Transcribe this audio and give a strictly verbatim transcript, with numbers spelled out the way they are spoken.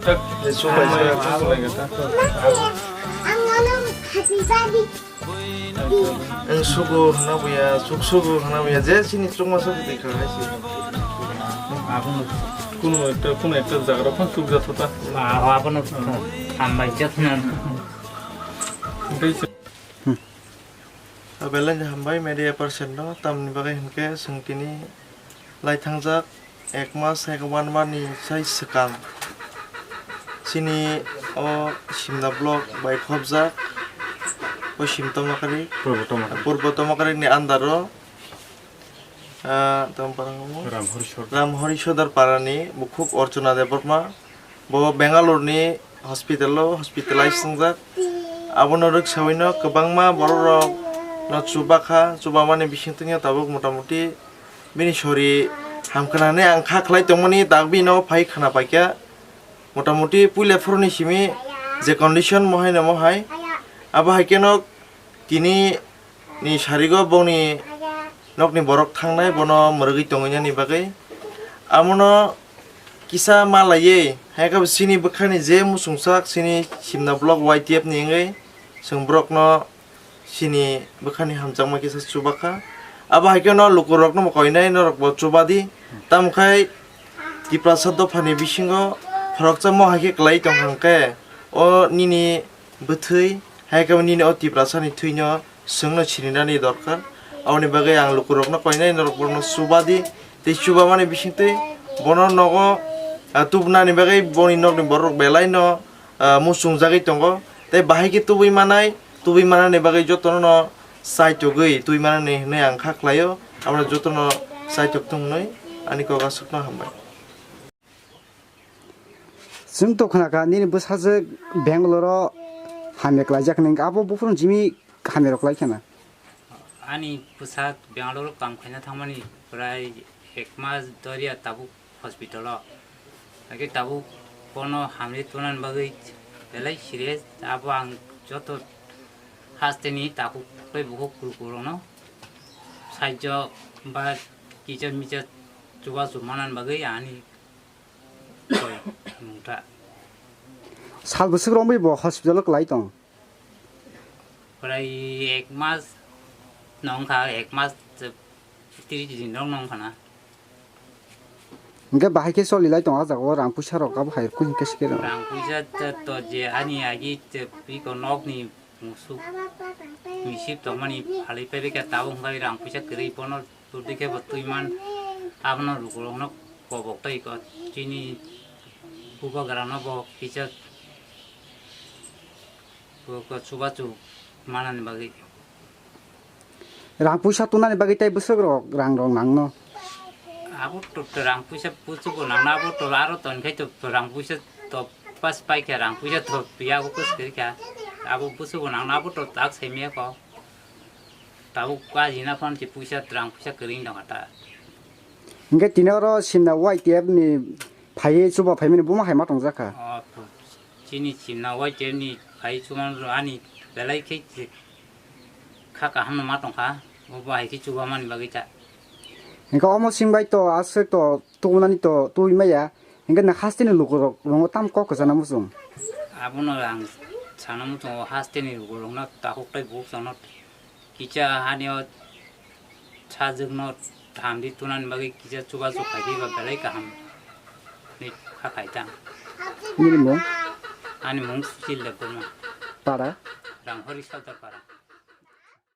Ang sugo hwna buya, suk sugo hwna buya, je chini chukma sabu twi kha hai se. Abono kuno ekta, kuno ekta jaga rok phano chukjak tho ta. Abono hambai jat na. Belai ni hambai media person no, tamni bagwi hinkhe chwng tini lai thangjak ek mas, ek one month ni sai swkang chini o Simna block bai khopjak o Sim Tomakari, Purbo Tomakari. Purbo Tomakari ni under o, ah, tamo parang mo? Ramhori Sordar. Ramhori Sordar para ni bukhuk Archana Debbarma. Bo Bangalore ni hospital o hospitalize wngjak. Abono rwksaui no kwbangma borok rok no chuba kha, chubamani bisingtwi no tabuk motamuti bini sori hamkha hinwi ang kha khlai tongmani, dak bini nogo phai khna paikha. Motamuti puila phuru ni simi je condition mo hai no mo hai, abo hai khe no tini ni sarigo bongni nokni borok thangnai bono mwrwgwi tongwi nani bagwi. Amono kisa ma laiwi, hai khe bo chini bwkhani je muchungsak chini Simna block Y T F ni wngwi chwng borokno chini bwkhani hamjakma kisa chuba kha. Abo hai khe no lukurokno bo koinai norok bo chuba di. Tamo khai Tiprasa dophani bisingo khoroksa mo hai khe kwlai tong kha hwnkhe o nini bwthwi, hai khe bo nini o Tiprasani thwino chwngno sininani dorkar. Aboni bagwi ang lukurokno koinai norok borokno chuba di. Tei chubamani bisingtwi bono nogo, ah, tubunani bagwi boni nokni borok belaino, ah, muchungjagwi tongo. Tei bahai khe tubui manai, tubui manani bagwi jotono no chaitogwi twi manani hinwi ang kha khlaio. Abono jotono chaitok thung hinwi ani kok aswkno hambai. Chwng to khna kha, nini bwsajwk Bangalore o hamya klaijak hinwi, abo buphuru jimi hamya rok klai khna. Ani bwsa Bangalore o kam khaina thangmani prai ek mas doriya tabuk hospital o. Hakhe tabuk bono hamri tonani bagwi belai serious, abo ang joto hasteni takhuk tei bukhuk kurukurokno sahajyo ba kisa misa chubachu manani bagwi ani koi mungta. Sal bwswk romwi bo hospital o kwlai tong? Prai ek mas nong kha, ek mas tris din rok nong khana. Hingke bahai khe choli lai tong, ah jaga o rang puisa rok abo hai kung khe se rang puisa to, to je ani agi te piko nok ni musuk misip tongmani phalwi phaibikha, tabuk hwnkhe rang puisa kwrwi bono tubui khe bo twi man, abono lukurokno kobok tei ko chini bubagrano bo kisa bo ko chubachu manani bagwi. Rang puisa tunani bagwi tei bwswk rok rang rok nangno. Abo to, to rang puisa bwswk bo nangno, abo to aro ton khai to, to rang puisa to pas pai kha, rang puisa to yago kus kri kha. Abo bwswk bo nangno, abo to tak sai me ko. Tabuk kajina phone chi puisa, rang puisa kwrwi wng tongkha ta. Hingke tini oro Simna Y T F ni phaiwi chuba phaimani buma hai ma tongjak kha. O, chini Simna Y T F ni phai chuman ani belai khe kha kaham no ma tongkha, bo bahai khe chuba mani bagwi ta. Hingke omo sing bai to aswk to tubunani to tubui maya, hingke na hasteni lukurok rongo tam kok kwchana muchung. Abono ang sana muchungo hasteni lukurokno takhuk tei bukhuk chano kisa hani o sajwkno thamdi tunani bagwi kisa chubachu khaidi ba belai kaham ni kha khai ta. Nini mung? Ani mung Suchil Debbarma. Para? Ranghori Sardar para.